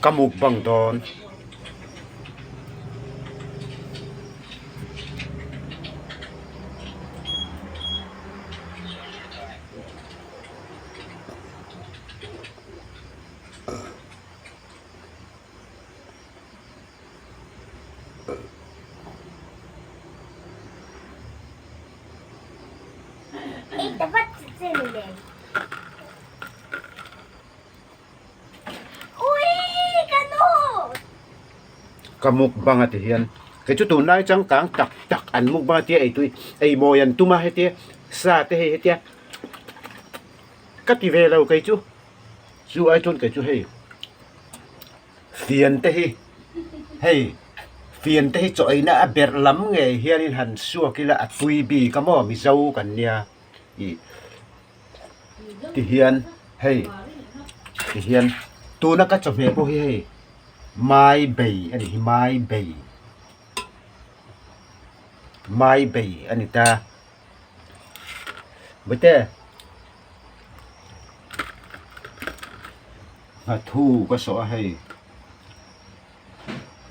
Ka mukbang dawn. Ka mukbang a ti hian kei chu tunlai changkang tak tak an mukbang a tia eitui ei mawi an tum a hetia sa te hei hetia ka ti ve lo kei chu chu ai chuan kei chu hei fian te hi hei fian te hi chaw eina a berh lam ngei hianin han suak ila a tui bik a maw mizo kan nia ih. Ti hian hei ti hian tuna ka chawhmeh pawh hi hei mai bei a ni hi mai bei mai bei a ni ta bawihte nghathu ka sawh a hei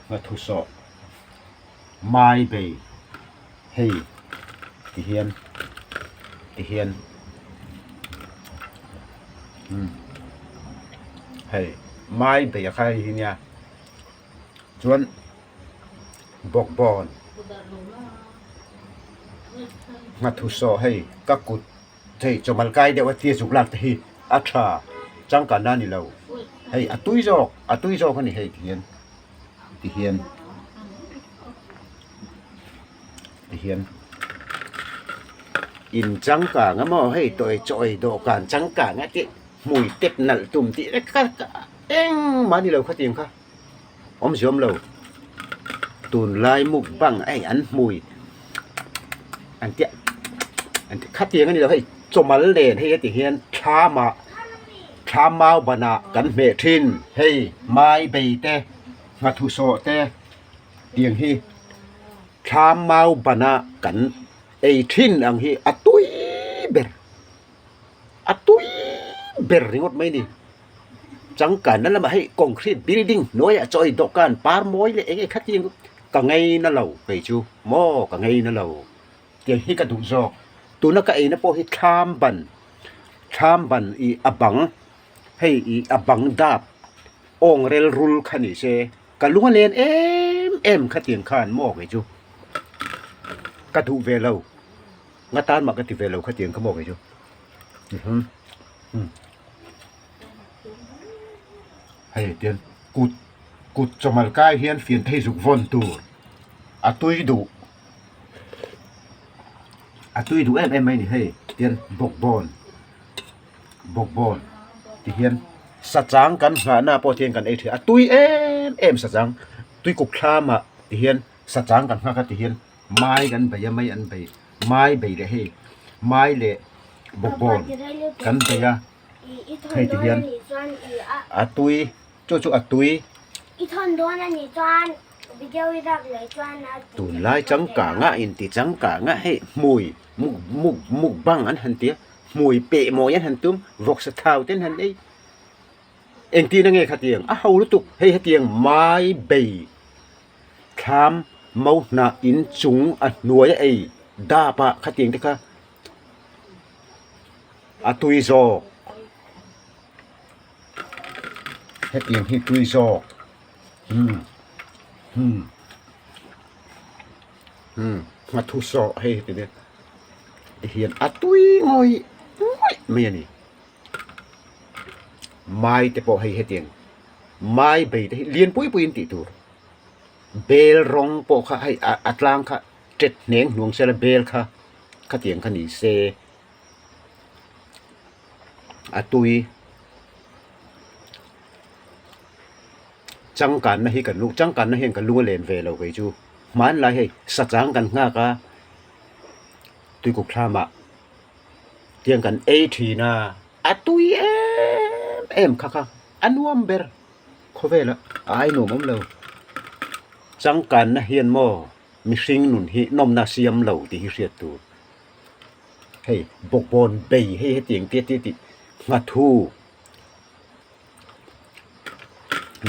nghathu sawh mai bei hei ti hian ti hian umm hei mai bei a kha hei hi nia chuan bawkbawn nghathu sawh hei ka kut hei chawmal kai deuh a tia zuk lak te hi a tha changkanna a ni lo hei a tui zawk a tui zawk a ni hei ti hian. Ti hian ti hian in changkang a maw hei tawi chawi dawhkan changkang a tih hmui tep nalh tum tih vek kha engmah a ni lo khatiang kha awmzia awm lo tunlai mukbang a hei an hmui an tia an ti khatiang a ni lo hei chawmal nen hei heti hian thlam ah. Thla mau banah kan hmeh thin hei mai bei te nghathu sawh te tiang hi thla mau banah kan ei thin ang hi a tui ber a tui ber ringawt mai ni changkanna lamah hei concrete building hnuaiah chaw ei dawhkan par mawi leh eng eng kha tiang ka ngei na lo kei chu maw ka ngei na lo. Tiang hi ka duh zawk. Tuna ka eina pawh hi thlam ban, thlam ban ih a bang, hei ih a bang dap awng rel rul kha ni se, ka lung a len em em kha tiang khan maw kei chu ka duh ve lo, nga tan mah ka ti ve lo kha tiang kha maw kei chu. Hei tiang kut kut chawmal kai hian fian thei zuk vawn tur a tui duh. A tui duh em em mai a ni hei tian bawkbawn bawkbawn ti hian sachang kan nghahna pawh hian kan ei thin a tui em em sachang tui kuk thlamah ti hian sachang kan nghak a ti hian mai kan bei a mai an bei mai bei leh hei mai leh bawkbawn kan bei a hei ti hian a tui chu chu a tui. Tunlai changkanga inti changkanga hei hmui muk muk mukbang an han ti a hmui peh mawi an han tum vawksa thau te an han ei engtin ange khatiang a ho lutuk hei hetiang mai bei thlam mo hnah in chung a hnuai a ei dap ah khatiang te kha a tui zawk hetiang hi tui zawk. Hmm hmm hmm nghathu sawh hei heti nia ti hian a tui ngawih ngawih mai a ni mai te pawh hei hetiang mai bei te hi lian pui pui in tih tur bel rawng pawh kha hei a tlang kha tet hneng hnuang sela bel kha khatiang kha ni se a tui. Changkanna hi kan lu changkanna hian ka lu a len ve lo kei chu hmanlai hei sachang kan nghak a tuikuk thlamah tiang kan ei thin a a tui em em kha kha a nuam ber khawvela a ai nuam awm lo changkanna hian maw mihring nun hi nawmna a siam lo tih hi hriat tur hei bawkbawn bei hei hetiang te te tih nghathu.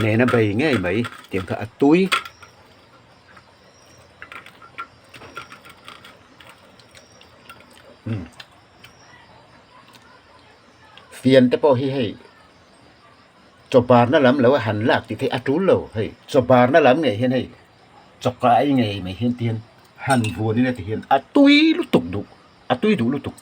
Nena bei ngei mai tiang kha a tui. Umm fian te pawh hi hei chaw barna lam lo a han lak tih theih a tul lo hei chaw barna lam ngei hian hei chaw kai ngei mai hian ti hian han vuan ila ti hian a tui lutuk duh a tui duh lutuk.